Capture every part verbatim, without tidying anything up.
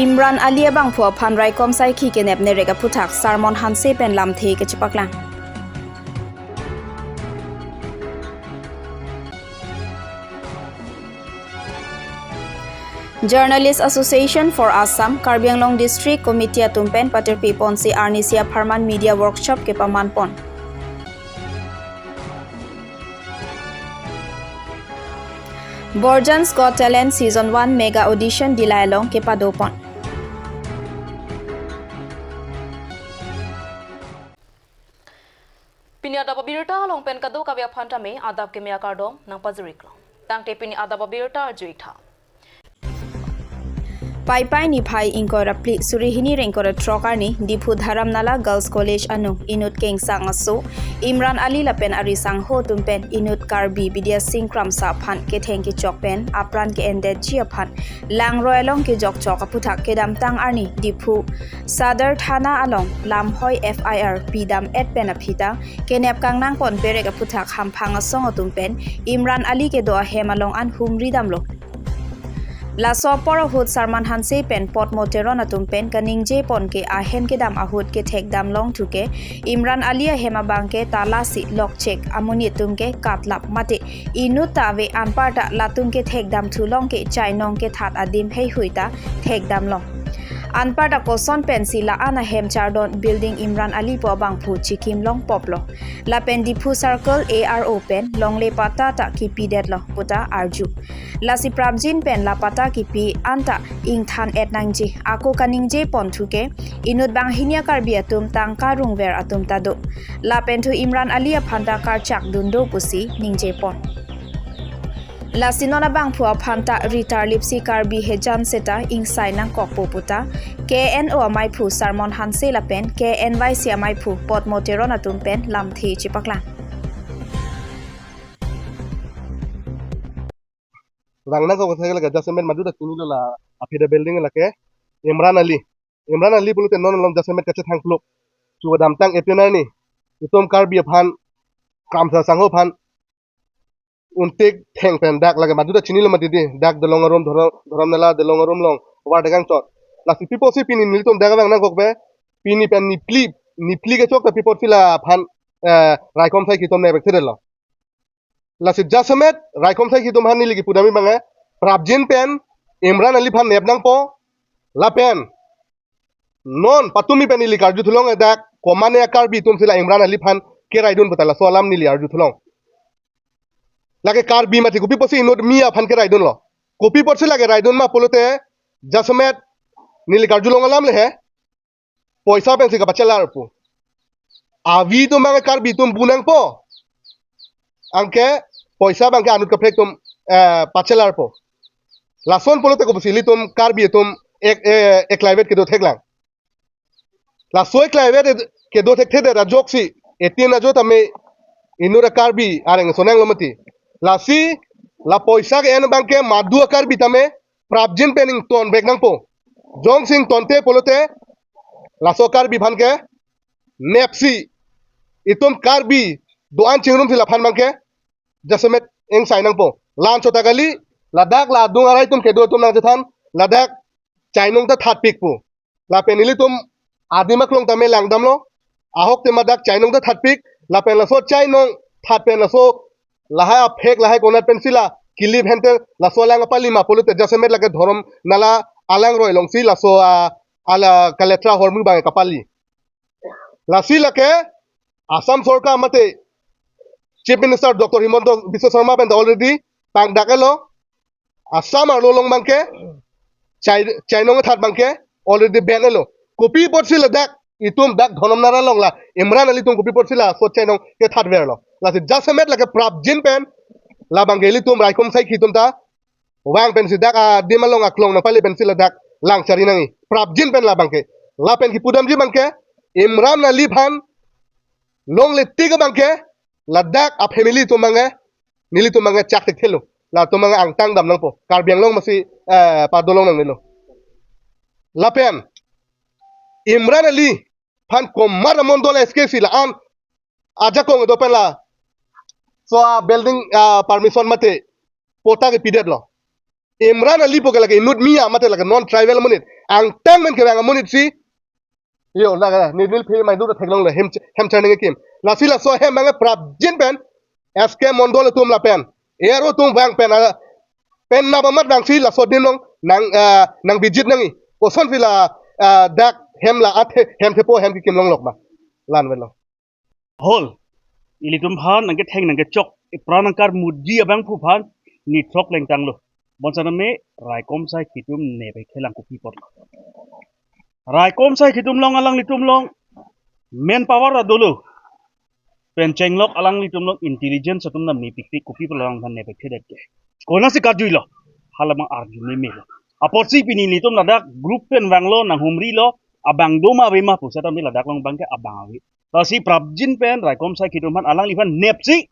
Imran Ali abangphu aphan raikom saikhi kenep nerek aphuthak Sarmon Hanse pen lamthe kachepaklang. Journalist Association for Assam, Karbi Anglong District Committee atum pen patirpi ponsi arnisi apharman media workshop kepaman pon. Borjan's Got Talent Season one Mega Audition Dillai along kepado pon. Pini adap abirta along pen kadokave aphan tame adap keme akardom nangpajiriklo. Tangte pini adap abirta arju-ik tha. Paipai niphai ingkoi ra phli suri hini ra ingkoi ra throk arni Diphu Dharamnala Girls College anung inut kengsang aso Imran Ali lapen ari sangho atum pen inut Karbi Bidya Sing Kramsa aphan ketheng kechok pen apran ke-endetji aphan langroi along kejokchok aphuthak kedamtang arni Diphu Sadar Thana along lamhoi F I R pidam-et pen aphi ta kenep kangnang pon perek aphuthak hamphang asong atum pen Imran Ali kedo ahem along an humri damlo. Laso apor ahut Sarmon Hanse pen Potmo Teron atum pen kaningje pon ke ahem kedam ahut kethek damlong thu ke Imran Ali ahem abang ke talasi lokchek amonit atum ke katlap mate inut ta ave anparta latum kethek dam thulong ke chainong kethat adim heihui ta thek damlong. Anparta koson pensi la-an ahem chardon building Imran Ali pu abangphu chikim long poplo. Lapen Diphu Circle A R O pen longle patta ta kipidetlo puta arju. Lasi prapjin pen la patta kipi anta ingthan-et nangji. Ako kaningje pon thu ke inut banghini a-Karbi atum tangka rungver atum ta do. Lapen thu Imran Ali aphan ta karchak dun do pusi ningje pon. Lasi non abangphu aphan ta ritar lipsi Karbi hejan seta ingsai nangkokpo puta K N O amaiphu Sarmon Hanse lapen K N Y C amaiphu Potmo Teron atum pen lamthe chepaklang. Rang nangkok thek lake jasemet madu ta chinilo la aphi ta building lake Imran Ali. Imran Ali pulote non along jasemet kachethang pluk. Chu kedamtang April arni itum Karbi aphan Kramsa sangho aphan untik theng pen dak lake madu ta chinilo mati di dak Delong arum Dhorom, Dharamnala Delong arum along war dagang chot. Lasi pi apotsi pini nelitum dak vang nangkok be pini pen niphli niphli kechok ta pi apotsi laphan eh, raikom saikhi atum nepek thedetlo. Lasi jasemet raikom saikhi atum aphan neli kipu damji abang eh prapjin pen Imran Ali aphan nep nangpo lapen non patumi pen neli karju thulong eh dak komatne a-Karbi atumsi la Imran Ali aphan keraidun puta laso alam neli arju thulong. Lake Karbi mati kopi apotsi inut mi aphan keraidunlo. Kopi apotsi lake raidun ma pulote jasemet neli karjulong alam le he. Poisa pensi kapachelar pu. Avi atum abang Karbi atum bu nangpo. Anke poisa abang ke anut kaprek atum eh, pachelarpo. Lason pulote kopisi ilitum Karbi atum ek eh, eklaivet kedo theklang. Laso eklaivet kedo thekthedet ajoksi etin ajo tame inut a-Karbi areng sonang lo mati. Lasi la poisa ke-en abang ke madu a-Karbi tame prapjin pen ington vek nangpo. Jongsi ingtonte pulote laso Karbi aphan ke nepsi itum Karbi do-an chingrumsi laphan abang ke jasemet ingsai nangpo. La-an chot ta kali, ladak la adung arai atum kedo atum nangchethan, ladak chainong ta thatpik pu. Lapen ilitum adim aklong tame langdamlo. Ahok tema dak chainong ta thatpik. Lapen laso chainong that pen laso lahai aphek lahai konat pensi la kilip hente laso alang apali ma pulote jasemet lake Dharamnala alangroi alongsi laso ah, ala kaletra ahormu abang kapali. Lasi lake Assam sorkar mate Chief Minister Doctor Himanta Biswa Sarma pen ta already pangdak-etlo. Assam arlo along abang ke chai- chainong that abang ke already ban-etlo. Kopi apotsi ladak itum dak Dharamnala along la Imran Ali atum kopi apotsi laso chainong kethatverlo. Lasi jasemet lake prapjin pen labang ke ilitum raikom saikhi atum ta vang pensi dak adim along aklong nangpale pensi ladak langchari nangji. Prapjin pen labang ke. Lapen kipu damji abang ke Imran Ali aphan longle tik abang ke ladak a-family atum abang ke nelitum abang ke chak thekthelo. Latum abang ke angtang dam nangpo. Karbi Anglong masi eh, padolong nangnelo. Lapen Imran Ali aphan komat amondol S K si la-an ajakong do pen laso a-building ah, permission mate patta kepidetlo. Imran Ali pu ke lake inut Miya mate lake non tribal amonit. Angtan men kevang amonit si. Yo, lake nirmil phe mai dura theklongle hem, hem char nangkekim. Lasi laso ahem abang prapjin pen S K Mondol atum lapen A R O atum vang pen, ah, pen nap amat vangsi laso adim along nang, ah, nangbijit nangji. Kosonsi la, ah, dak hem la athe, hem thepo hem kekim longlok ma. La-an avelo. Hol. Ilitum aphan nangketheng nangkechok, ipran nangkarmutji abangphu aphan ni throk lengtanglo. Bonsitame raikom asai akhei atum nep-ik thelang kopi apotlo. Raikom asai akhei atum along, alanglitum along manpower ta dolo. Pen chenglok alanglitum along intelligence atum nam nipikpik, kopi apotlo alang aphan nep-ik thedet ke. Konatsi karjuilo. Hala abang arju meme lo. Apotsi pini ilitum ladak group pen vanglo, nanghumrilo, abang do ma ave ma pu setame ladak along abang ke abang ave. Lasi prapjin pen raikom asai akhei atum aphan alangliphan nepsi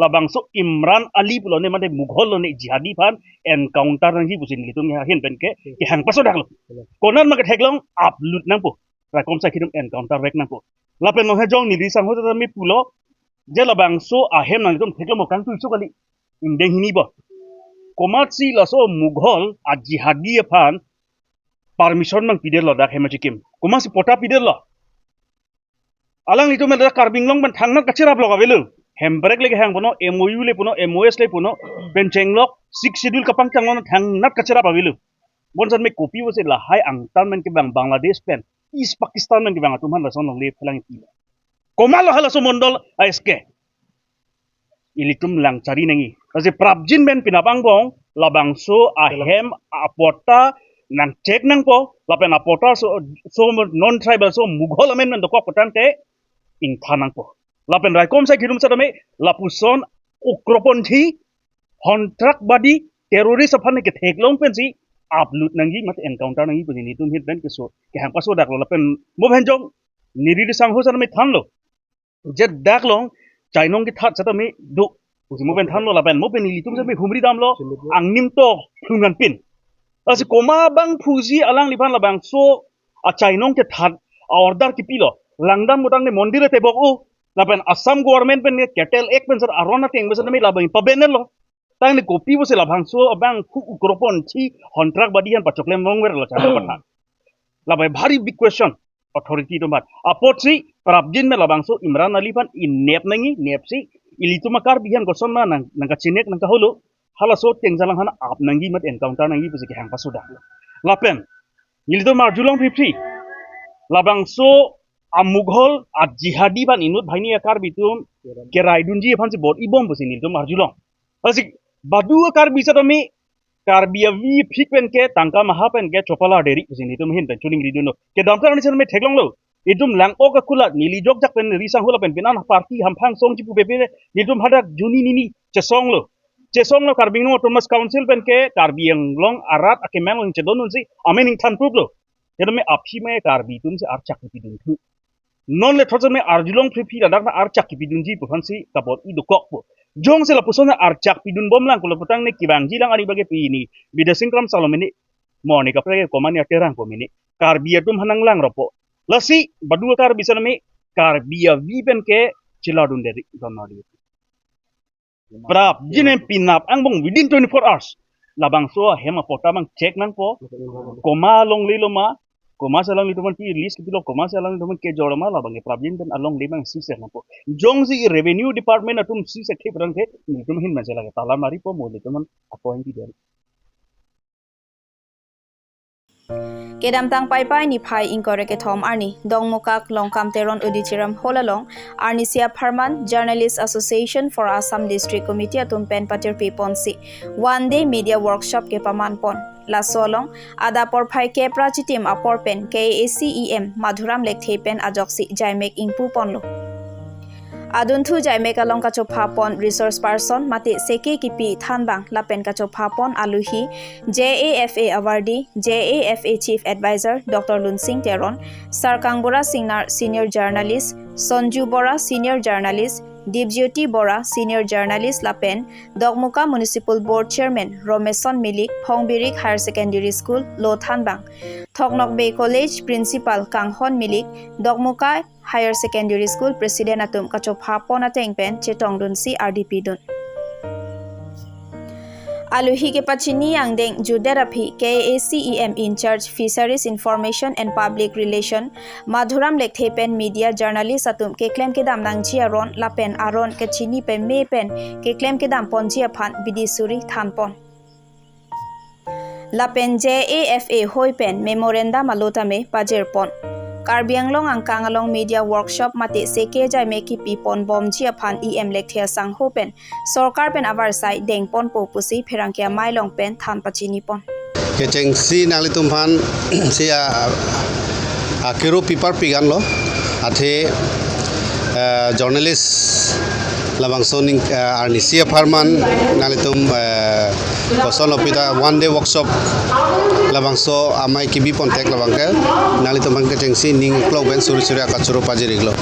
labangso Imran Ali pulo ne mate Mughal lo ne jihadi aphan encounter nangji pusi nelitum ahin pen ke kehang pasodaklo. Konat ma ketheklong aplut nangpo. Raikom asai akhei atum encounter vek nangpo. Lapen nonhe jong neli sangho tame pulo je labangso ahem nanglitum theklong mo kangtui so kali. Ingdeng hini bo. Komatsi laso Mughal ajihadi aphan permission abang pidetlo dak hem achikim. Komatsi patta pidetlo. Alanglitum dak Karbi Anglong pen thangnat kacherap lok avelo. Hemprek le kehang puno, M O U le puno, M O S le puno, pen chenglok, Sixth Schedule kapangchang lo thangnat kacherap avelo. Bonsitame kopi pusi lahai angtan men kevang Bangladesh pen East Pakistan men kevang atum aphan lason longle phelang ipilo. Komatlo halaso Mondol a S K. Ilitum lang chari nangji. Lasi prapjin pen penap angbong labangso ahem apatta nangcheck nangpo, lapen apatta so, so non tribal so Mughal amen men dokok pu tangte ingthan nangpo. Lapen raikom asai akhei atum setame lapuson ugroponthi, hontrakbadi, terrorist aphan ketheklong pensi aplut nangji mate encounter nangji pusi nelitum ahin pen keso kehang pasodaklo. Lapen mo pen jong neli sangho setame thanlo je dak along chainong kethat setame do pusi mo pen thanlo, lapen mo pen ilitum setame humri damlo, angnim to phlungan pin. Lasi komat abangphusi alangliphan labangso achainong kethat a-order kipilo. Langdam pu tangte mondir tebok-o. Lapen Assam government pen ke Cattle Act pen sar aron ateng pen setame labang pabenlo. Tangte kopi pusi labangso abangphu ugroponthi, hontrakbadi aphan pachoklem longverlo chainong kethat. Labang bhari big question authority atum aphan. Apotsi prapjin pen labangso Imran Ali aphan inep nangji, nepsi ilitum a-Karbi aphan koson ma nang, nangkachinek nangkaholo, halaso ateng jalang aphan ap nangji mate encounter nangji pusi kehang pasodaklo. Lapen nelitum arjulong phri phri, labangso a-Mughal ajihadi aphan inut banghini a-Karbi atum keraidunji aphansi bor-ibom pusi nelitum arjulong. Lasi badu a-Karbi setame Karbi avi phik pen ke tangka maha pen ke chopalar deri pusi nelitum ahin pen choningridunlo. Kedamtang arni setame theklonglo. Itum lang-ok akulat neli jokjak pen ri sangho lapen pinan party hamphang song chipu pepe nelitum hadak juni nini chesonglo. Chesonglo Karbi Anglong Autonomous Council pen ke Karbi Anglong arat akemang along chedondunsi amen ingthan pruplo. Setame aphi me Karbi atumsi archak kipidunthu. Non le thot setame arjulong phri phri ladak na archak kipidunji pu aphansi kabor-i dokokpo. Jongsi lapuson na archak pidunbomlang pulo pu tangte kevangji lang ani bage pini Bidya Sing Kramsa lo mene, mo ne kaprek komat ne aterang po mene. Karbi atum aphan nanglang ropo. Lasi badu a-Karbi setame Karbi avi pen ke chelardun deri don nari. Prapjin pen penap angbong within twenty-four hours labangso ahem apatta abang check nangpo. Komat longlelo ma, komatsi alanglitum aphan release kipilo, komatsi alanglitum aphan kejor ma, labang prapjin pen alongle abang seize nangpo. Jongsi revenue department atum seize thip rang the, nelitum ahin mansi lake tala maripo, mo nelitum aphan appoint pidun. Kedamtang Paipai niphai ingkoi ra kethom arni Dongmukak Longkam Teron Auditorium Hall along arnisi apharman Journalist Association for Assam District Committee atum pen patirpi ponsi one day media workshop kepaman pon. Laso along adap porphai kep ra chitim apor pen K A A C E M Madhuram Lekthe pen ajoksi jaimek ingpu ponlo. Adunthu jaimek along kachopha pon resource person mate seke kipi thanbang lapen kachopha pon aluhi J A F A awardee, J A F A Chief Advisor Doctor Lunsing Teron, Sarkang Bora Singnar Senior Journalist, Sonju Bora Senior Journalist, Dipjyoti Bora Senior Journalist lapen Dokmoka Municipal Board Chairman Romeson Milik, Phongbirik Higher Secondary School, Lothanbang, Thoknokbe College Principal Kanghon Milik, Dokmoka Higher Secondary School President atum kachopha pon ateng pen chetongdunsi ardi pidun. Alohi kepachini angdeng jutdet aphi K A A C E M in charge Fisheries Information and Public Relation Madhuram Lekthe pen media journalist atum keklem kedam nangji aron lapen aron kachini peme pen keklem kedam ponji aphan bidi suri thanpon. Lapen J A F A hoi pen memorandum alo tame pajirpon. Karbi Anglong angkang along media workshop mate seke jaime kipi pon bomji aphan E M Lekthe asangho pen sorkar pen avarsai dengponpo pusi pherangke amei along pen than pachinipon. Kechengsi nanglitum aphan si a, a, akero pipar pigan lo. Athe, eh, journalist labangso ning, eh, arnisi apharman nanglitum, eh, koson lo pita one day workshop labangso amei kibi ponthek labang ke nanglitum aphan kechengsi ning klok pen suri suri akachoro pajir-iklo.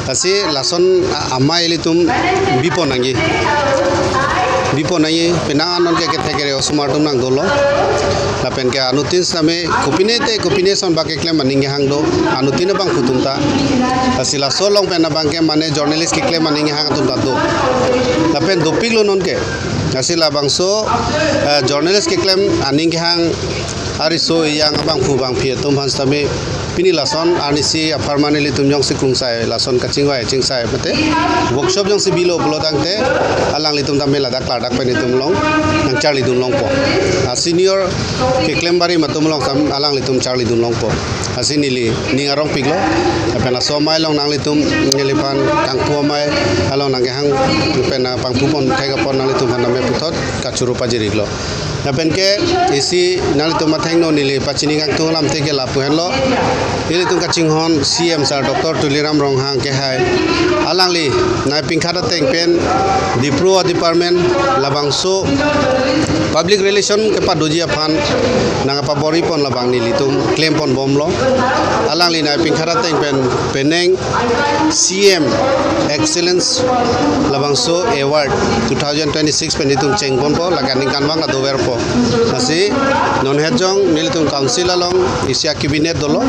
Lasi lason a-, amei ilitum bipon nangji. Bipon nangji, penang anon ke kethek kere osomar atum nang dolo. Lapen ke anuttin same kopine te kopine ason ba keklem aning kehang do, anuttin abangphu atum ta. Lasi laso along pen abang ke mane journalist keklem aning kehang atum ta do. Lapen dopiklo non ke. Lasi labangso, eh, journalist keklem aning kehang ariso ejang abangphu bangphi atum aphan sitame pini lason arnisi apharman ilitum jongsi kungsai lason kachingvai chingsai mate workshop jongsi bilo pulo tangte alanglitum tame ladak klardak pen itum along nangcharlidun longpo. A senior keklem barim atum along sam alanglitum charlidun longpo. Lasi neli ning arongpiklo. Lapen laso amei along nanglitum neliphan kangpu amei along nangkehang pen, ah, pangpu ponthek apot nanglitum aphan tame puthot kachoro pajir-iklo. Lapen ke isi nanglitum athengno neli pachini kangtung alamthe ke lapu henlo. Ilitum kachinghon C M sir Doctor Tuliram Ronghang kehai alangli nai pingkhat ateng pen Dipru department labangso public relation kepadoji aphan nangpabor-ipon labang nelitum klem pon bomlo. Alangli nai pingkhat ateng pen penang C M Excellence labangso award two thousand twenty-six pen itum chengponpo, lake aningkanvang adoverpo. Lasi non het jong nelitum council along isi a-cabinet dolo,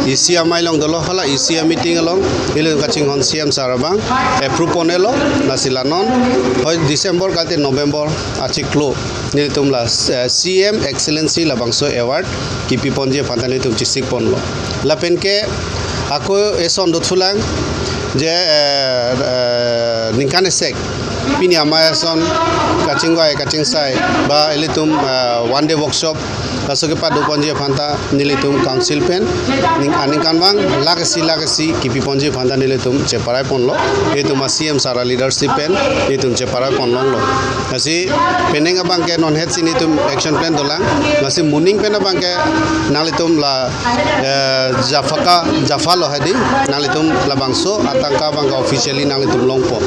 isi amei along dolo, hala isi a-meeting along ilitum kachinghon C M sir abang approve pon-elo. Lasi la non hoi December kalte November achiklo nelitum la, eh, C M Excellency labangso award kipi ponji aphan ta nelitum chesik ponlo. Lapen ke ako eson dothulang je, eh, eh, ningkan esek pini amei ason kachingvai kachingsai ba ilitum, eh, one day workshop laso kepado ponji aphan ta nelitum council pen ning aningkanvang lakh isi lakh isi kipi ponji aphan ta nelitum cheparai ponlo. Itum a-C M sir a-leadership pen itum cheparai pon longlo. Lasi penang abang ke non het si nelitum action plan dolang. Lasi moning pen abang ke nanglitum la, eh, Jafaka, Jafa lo hedi, nanglitum labangso atangka abang ke officially nanglitum longpo.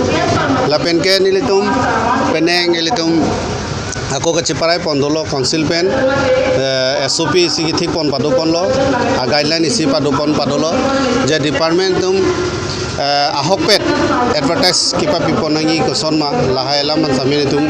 Lapen ke nelitum penang ilitum ako kacheparai pon dolo council pen, eh, S O P isi kethik pon pado ponlo, a-guideline isi pado pon padolo, je department atum, eh, ahokpet advertise kepapi pon nangji kosonma lahai alam an sitame itum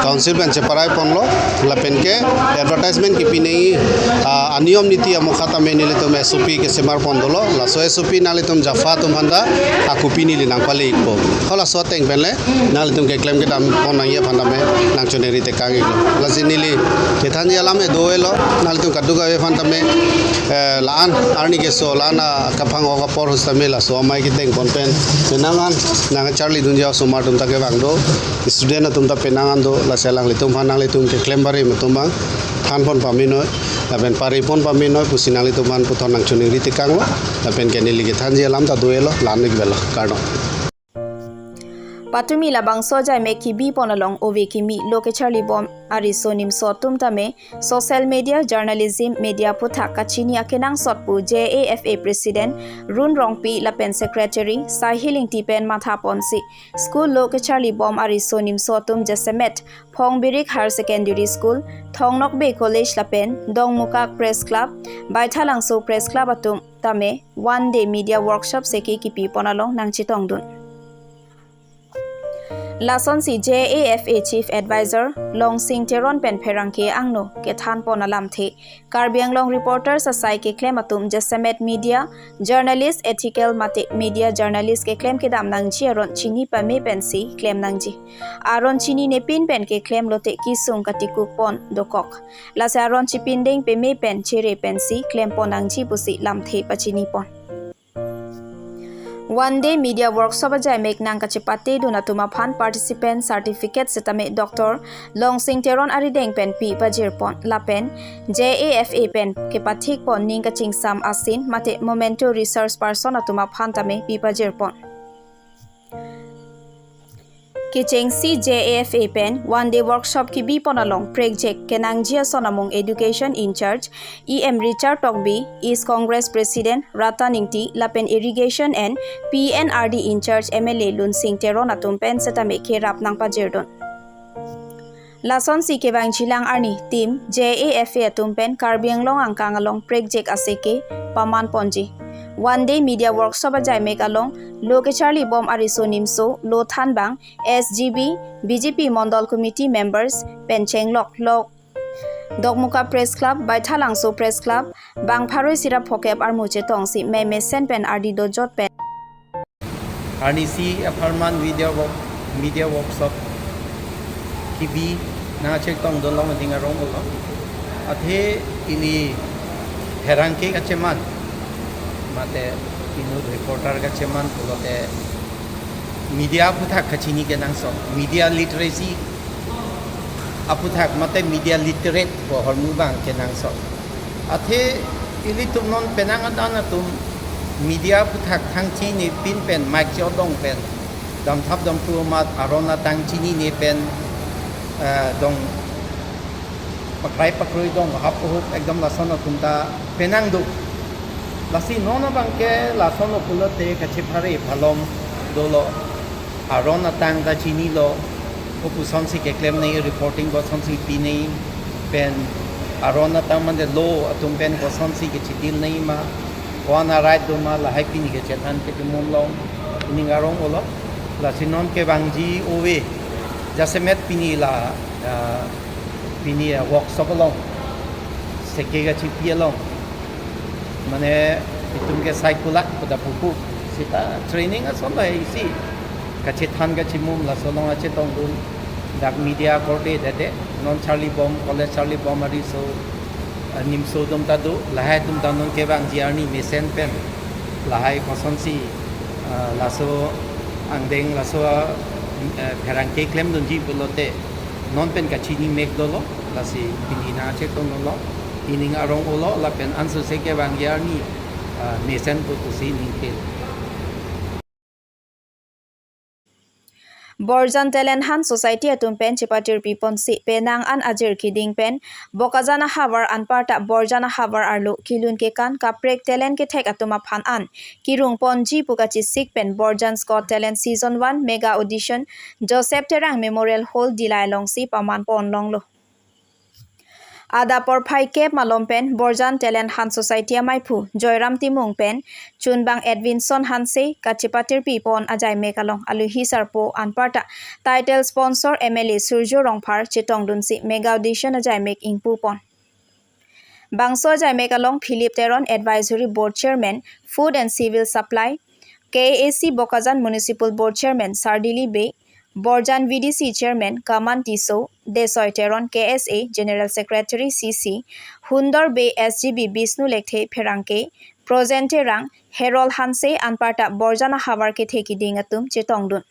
council pen cheparai ponlo. Lapen ke advertisement kepi nangji, ah, aniyom niti amokha tame nelitum S O P kesemar pon dolo. Laso S O P nanglitum Jafa atum aphan ta akopi neli nangpale-ikpo. Halaso ateng pen le nanglitum keklem kedam pon nangji aphan tame nangchoningri tekang-iklo. Lasi neli kethanji alam do-elo, nanglitum kadokave aphan tame, eh, la-an arni keso la-an akaphang-ok apor ahut tame laso amei kedeng pon pen penang an nangcharlidunji osomar atum ta kevang do, student atum ta penang an do, lasi alanglitum aphan nanglitum keklem barim atum abang than pon pame noi lapen pare pon pame noi pusi nanglitum aphan puthot nangchoningri tekanglo. Lapen ke neli kethanji alam ta do-elo, la-an ikbelo, kardom. Patumi labangso jaime kibi pon along ove kimi lo kecharli bom ariso nimso atum tame social media journalism media aphuthak kachini akenangsot pu J A F A President Run Rongpi lapen Secretary Sahil Ingti pen matha ponsi school lo kecharli bom ariso nimso atum jasemet Phongbirik Higher Secondary School, Thong Nokbe College lapen Dongmukak Press Club, Baithalangso Press Club atum tame one day media workshop seke kipi pon along nangchetongdun. Lasonsi J A F A Chief Advisor Longsing Teron pen pherangke angno kethan pon alamthe Karbi Anglong reporters asai keklem atum jasemet media journalist ethical mate media journalist keklem kedam nangji aron chini pame pensi klem nangji. Aron chinine pin pen keklem lote kesung katikuk pon dokok. Lasi aron chipindeng peme pen chere pensi klem pon nangji pusi lamthe pachini pon. One day media workshop ajai mek nang kachepate dun atum aphan participant certificate setame Doctor Longsing Teron arideng pen pi pajir pon lapen J A F A pen kepathik pon ning kachingsam asin mate memento resource person atum aphan tame pi pajir pon. Kechengsi J A F A pen one day workshop kebi pon along prekjak kenangji ason among education in charge E M Richard Tokbi, East Congress President Ratan Ingti lapen irrigation and P N R D in charge M L A Lunsing Teron atum pen setame kerap nangpajir dun. Lasonsi kevangjilang arni team J A F A atum pen Karbi Anglong angkang along prekjak aseke paman ponji. One day media workshop ajai mek along lo kecharli bom ariso nimso lo thanbang S G B, B J P Mondol Committee members pen chenglok lo Dokmoka Press Club, Baithalangso Press Club, bang pharo isi ra phokep armu chetongsi mei mesen pen ardi dojot pen. Arnisi apharman media work, media workshop kebi nangchetong dun long ding arong ulo. Athe ili pherangke kacheman mate inut reporter kacheman pulote media aphuthak kachini kenangsot, media literacy aphuthak mate media literate pu ahormu bang kenangsot. Athe ilitum non penang adan atum media aphuthak thangchinine pin pen mic chodong pen damthap damthu amat aron atang chinine pen, eh, dong pakrai pakroi dong hap hup ekdom lason atum ta penang do. Lasi non abangke lason pulote kachephare phalom dolo. Aron atang ta chinilo, kopusonsi keklem nangji, reporting kosonsi pi nangji, pen aron atang mande lo atum pen kosonsi kechidil nangji ma, ko-an arai do ma, lahai pini kechethan ke mum long, ining arong ulo. Lasi non kevangji ove, jasemet pini la, ah, pini, ah, workshop along, seke kachipi along, mane itum ke saikulak pada pupu sita training ason lahai isi kachethan kachimum laso along achetong dun. Dak media korte dede non charli bom, college charli bom ariso, ah, nimso atum ta do, lahai atum ta non kevangji arni mesen pen lahai kosonsi, ah, laso angdeng laso, ah, eh, pherangke klem dunji pulote non pen kachini mek dolo. Lasi pini nangchetong dolo, ining arong ulo lapen ansose kevangji arni, ah, mesen pu pusi ningke. Borjan Talent Hunt Society atum pen chepatirpi ponsi penang an ajir kiding pen Bokajan ahavar anparta Borjan ahavar arlo kelun kekan kaprek talent kethek atum aphan an kerung ponji pu kachesik pen Borjan's Got Talent Season one Mega Audition Joseph Terang Memorial Hall Dillai alongsi paman pon longlo. Adap porphai kep malom pen Borjan Talent Hunt Society amaiphu Joyram Timung pen chunbang Edwinson Hanse kachepatirpi pon ajai mek along aluhi sarpo anparta title sponsor M L A Surjo Rongphar chetong dunsi Mega Audition ajai mek ingpu pon. Bangso ajai mek along Philip Teron, Advisory Board Chairman, Food and Civil Supply, K A A C Bokajan Municipal Board Chairman Sardili Bey, Borjan V D C Chairman Kaman Tisso, Desoi Teron K S A General Secretary C C, Hundor Bey S G B Bisnu Lekthe pherangke, Projen Terang, Herol Hanse anparta Borjan ahavar kethe kiding atum chetong dun.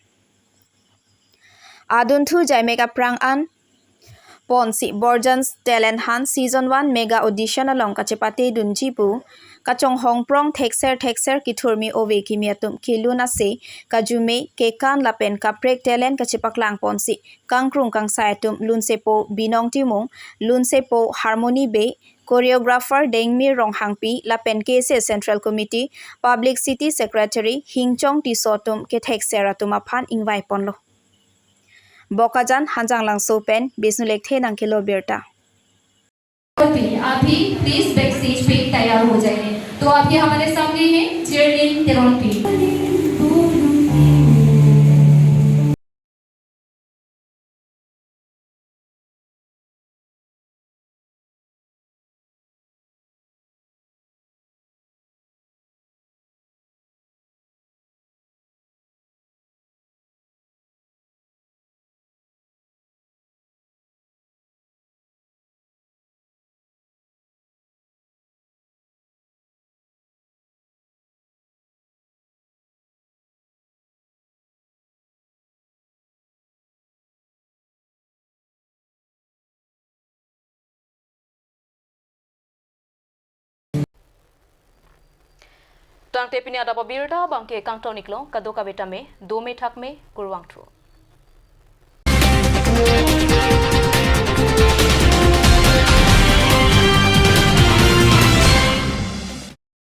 Adunthu ajai mek aphrang an ponsi Borjan's Talent Hunt Season one Mega Audition along kachepate dunji pu kachonghong prong thekser thekser kethurmi ove kimi atum kelun ase kajume kekan lapen kaprek talent kachepaklang ponsi kangkrung kangsai atum lunsepo Binong Timung, lunsepo Harmony Bey, choreographer Dengmir Ronghangpi lapen K S A Central Committee Publicity Secretary Hingchong Tisso atum kethekser atum aphan ingvai ponlo. Bokajan Hanjanglangso pen Bisnu Lekthe nangkelo birta. अभी please back stage पे तैयार हो जाइए। तो अभी हमारे सामने है चेयरमैन तेरोनपी। Tangte pini adap abirta abangke kangton-iklo, kadokave tame dome thakme, kurvangthu.